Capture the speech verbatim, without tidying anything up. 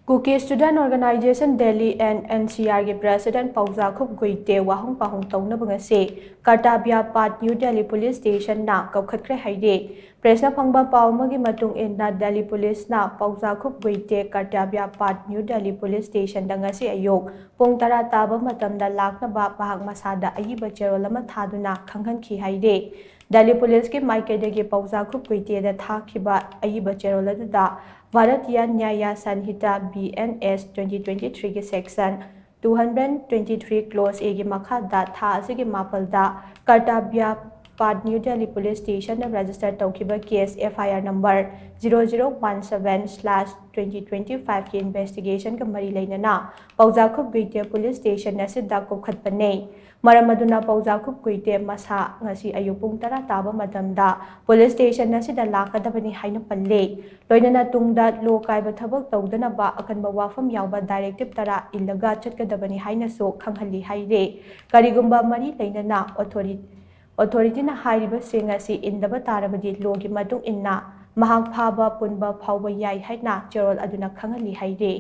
Kuki Student Organization Delhi and N C R ꯒꯤ President ꯄꯥꯎꯖꯥꯈꯨꯞ ꯒꯨꯏꯇꯦ ꯋꯥꯍꯪ ꯄꯥꯎꯍꯪ ꯇꯧꯅꯕ ꯉꯁꯤ ꯀꯔꯇꯥꯕ꯭ꯌꯥ ꯄꯥꯠ New Delhi Police Station ꯅ ꯀꯧꯈꯠꯈ꯭ꯔꯦ ꯍꯥꯏꯔꯤ꯫ Press ꯅ ꯐꯪꯕ ꯄꯥꯎ ꯑꯃꯒꯤ ꯃꯇꯨꯡ ꯏꯟꯅ, Delhi Police ꯅ ꯄꯥꯎꯖꯥꯈꯨꯞ ꯒꯨꯏꯇꯦ ꯀꯔꯇꯥꯕ꯭ꯌꯥ ꯄꯥꯠ New Delhi Police Station ꯗ ꯉꯁꯤ ꯑꯌꯨꯛ ꯄꯨꯡ ꯇꯔꯥ ꯇꯥꯕ ꯃꯇꯝꯗ ꯂꯥꯛꯅꯕ ꯃꯍꯥꯛ ꯃꯁꯥꯗ ꯑꯏꯕ ꯆꯦꯔꯣꯜ ꯑꯃ ꯊꯥꯗꯨꯅ ꯈꯪꯍꯟꯈꯤ ꯍꯥꯏꯔꯤ꯫ Delhi Police ꯀꯤ ꯃꯥꯏꯀꯩꯗꯒꯤ ꯄꯥꯎꯖꯥꯈꯨꯞ ꯒꯨꯏꯇꯦꯗ ꯊꯥꯈꯤꯕ ꯑꯏꯕ ꯆꯦꯔꯣꯜ ꯑꯗꯨꯗ Bharatiya Nyaya Sanhita B N S twenty twenty-three ꯒꯤ section two hundred twenty-three clause A ꯒꯤ ꯃꯈꯥꯗ ꯊꯥ ꯑꯁꯤꯒꯤ ꯃꯥꯄꯜꯗ ꯀꯔꯇꯥꯕ꯭ꯌꯥ ꯄꯥꯠ New Delhi Police Station ꯅ register ꯇꯧꯈꯤꯕ case F I R number zero zero one seven slash twenty twenty-five ꯀꯤ investigation ꯒ ꯃꯔꯤ ꯂꯩꯅꯅ ꯄꯥꯎꯖꯥꯈꯨꯞ ꯒꯨꯏꯇꯦ Police Station ꯑꯁꯤꯗ ꯀꯧꯈꯠꯄꯅꯤ꯫ ꯃꯔꯝ ꯑꯗꯨꯅ ꯄꯥꯎꯖꯥꯈꯨꯞ ꯒꯨꯏꯇꯦ ꯃꯁꯥ ꯉꯁꯤ ꯑꯌꯨꯛ ꯄꯨꯡ ꯇꯔꯥ ꯇꯥꯕ ꯃꯇꯝꯗ Police Station ꯑꯁꯤꯗ ꯂꯥꯛꯀꯗꯕꯅꯤ ꯍꯥꯏꯅ ꯄꯜꯂꯤ꯫ ꯂꯣꯏꯅꯅ ꯇꯨꯡꯗ law ꯀꯥꯏꯕ ꯊꯕꯛ ꯇꯧꯗꯅꯕ ꯑꯀꯟꯕ ꯋꯥꯐꯝ ꯌꯥꯎꯕ directive ꯇꯔꯥ ꯏꯜꯂꯒ ꯆꯠꯀꯗꯕꯅꯤ ꯍꯥꯏꯅꯁꯨ ꯈꯪꯍꯜꯂꯤ ꯍꯥꯏꯔꯤ꯫ ꯀꯔꯤꯒꯨꯝꯕ ꯃꯔꯤ ꯂꯩꯅꯅ authority, authority ꯅ ꯍꯥꯏꯔꯤꯕꯁꯤꯡ ꯑꯁꯤ ꯏꯟꯗꯕ ꯇꯥꯔꯕꯗꯤ law ꯒꯤ ꯃꯇꯨꯡ ꯏꯟꯅ ꯃꯍꯥꯛ ꯐꯥꯕ ꯄꯨꯟꯕ ꯐꯥꯎꯕ ꯌꯥꯏ ꯍꯥꯏꯅ ꯆꯦꯔꯣꯜ ꯑꯗꯨꯅ ꯈꯪꯍꯜꯂꯤ ꯍꯥꯏꯔꯤ꯫